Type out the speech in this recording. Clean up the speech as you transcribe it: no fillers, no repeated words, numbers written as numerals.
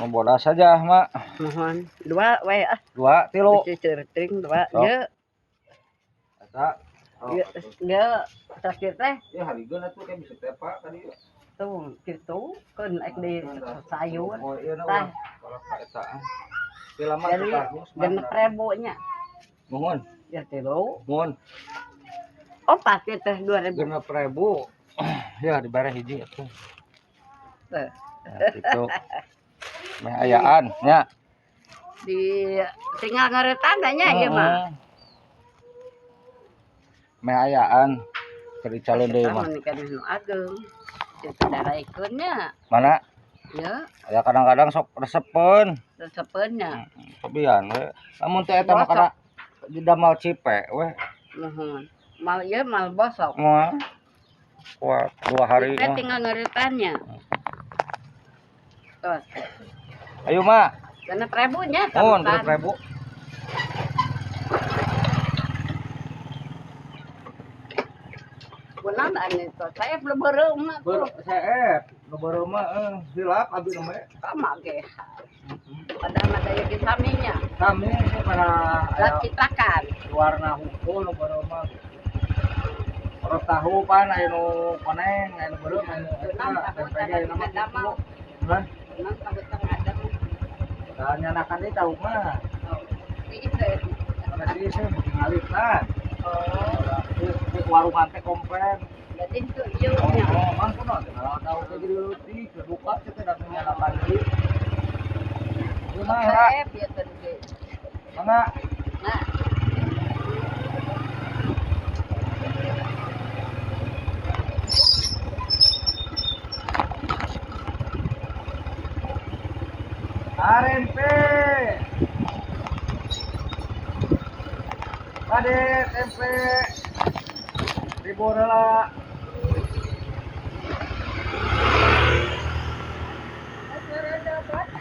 Mau bodas saja, Mak. Mohon dua we ah. Dua tilu. Certing dua. Sok. Ye. Eta. Oh, Ye, ye, sakit teh. Ya harigkeun atuh kayak bisa tepa tadi. Tuh, kitu keun ek di sayur. Oh, iya na Tah. Kalau ka eta ah. Pila mah Jadi 6.000 nya. Mohon. Ya tilu. Mohon. Opat ya teh 2.000. 6.000. Ya dibere hiji atuh. Teh. Ya, gitu. Meh ayaan nya. Di tinggal ngeuretan da nya ieu mah. Meh ayaan keur dicalon deui mah. Eta mah nu ageng. Itu daraikeun nya. Mana? Ya, Ya kadang-kadang sok resepeun. resepeun nya. Cobian we. Lamun teh eta mah Bosok. kana didamal cipe we. Nuhun. Mal ieu mal bosok. Moal. Kuat 2 hari Kita mah. tinggal ngeuretan nya. Tos. Ayo mak. 6.000 nya. Mohon 6.000. Kunaon anu itu? Saya belum beureum mah. Ber seep, nu beureum mah hilap abi nu mah. Sama ge. Padahal mah daya ge sami nya. Sami sih pada aya Citakan. Warna hukum nu beureum mah. Terus tahu pan aya nu koneng, aya nu beureum, aya nu eta tempe ge aya mah kitu. Hah? Memang tahu tengah ada. Tah nyanakan deui tahu mah. Oh, itu. Karena sih saya beuki ngalitan. Oh, Di warungan teh komplain. Jadi itu ieu Oh, nya. oh, mang kuno teh kalau tahu teh jadi leutik, buka teh teh datang nyanakan deui. Ieu mah era. Saya bieu teh ge. Mangga. Nah. Arempe. Kade tempe. Ribu heula.